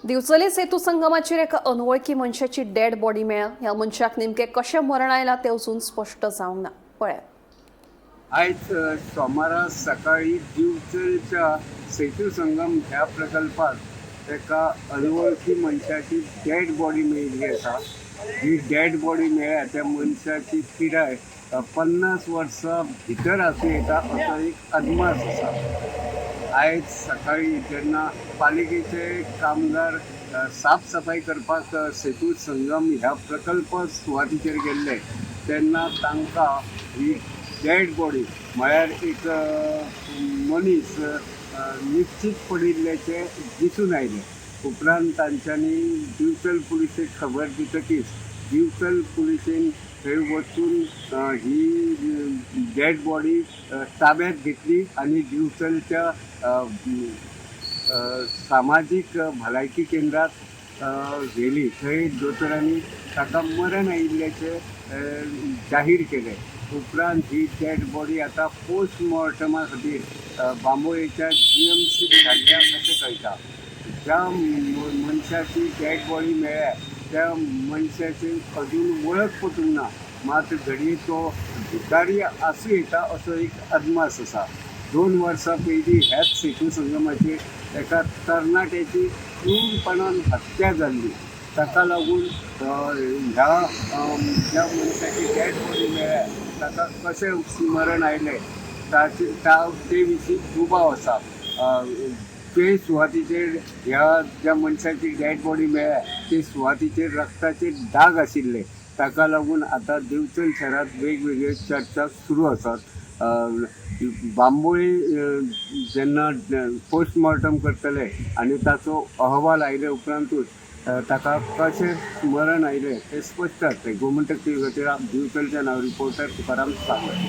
दिवचले सेतू संगमाचेर एका अनवळखी मनशाची डेड बॉडी मेळ्ळ्या. ह्या मनशाक नेमकें कशें मरण आयलां तें अजून स्पश्ट जावंक ना. पळयात. आयज सोमारा सकाळी दिवचलच्या सेतू संगम ह्या प्रकल्पात एका अनवळखी मनशाची डेड बॉडी मेळिल्ली आसा. ही डेड बॉडी मेळ्ळ्या त्या मनशाची पिराय 50 वर्सां भितर आसूं येता असो एक अदमास आसा. आयज सकाळी जेन्ना पालिकेचे कामगार साफसफाई करपाक सेतू संगम ह्या प्रकल्प सुवातीचेर गेल्ले तेन्ना तांकां ही डेड बॉडी म्हळ्यार एक मनीस निश्चीत पडिल्ल्याचें दिसून आयलें. उपरांत तांच्यांनी दिवचल पुलिशेक खबर दितकीच दिवचल पुलिशेन थंय वचून ही डेड बॉडी ताब्यात घेतली आनी दिवचलच्या सामाजीक भलायकी केंद्रात व्हेली. थंय दोतोरांनी ताका मरण आयिल्ल्याचें जाहीर केलें. उपरांत ही डेड बॉडी आतां पोस्टमॉर्टमा खातीर बांबोळेच्या जीएमसीत धाडल्या अशें कळटा. ज्या मनशाची डेड बॉडी मेळ्ळ्या त्या मनशाची अजून वळख पटूंक ना, मात घडये तो भिकारी आसूं येता असो एक अदमास आसा. 2 वर्सां पयलीं ह्याच सेतू संगमाचेर एका तरणाट्याची क्रूरपणान हत्या जाल्ली. ताका लागून ह्या ज्या मनशाची डेड बॉडी मेळ्ळ्या ताका कशें मरण आयलें ताचे ते विशीं दुबाव आसा. ते सुवातीचेर ह्या ज्या मनशाची डेड बॉडी मेळ्ळ्या ते सुवातीचेर रक्ताचे दाग आशिल्ले. ताका लागून आतां दिवचल शहरांत वेगवेगळ्यो चर्चा सुरू आसात. बांबोळे जेन्ना पोस्टमॉर्टम करतले आनी ताचो अहवाल आयले उपरांतूच ताका कशें मरण आयलें तें स्पश्ट जातलें. गोमंतक टीव्ही खातीर दिवचलच्या नांव रिपोर्टर तुकाराम सावंत.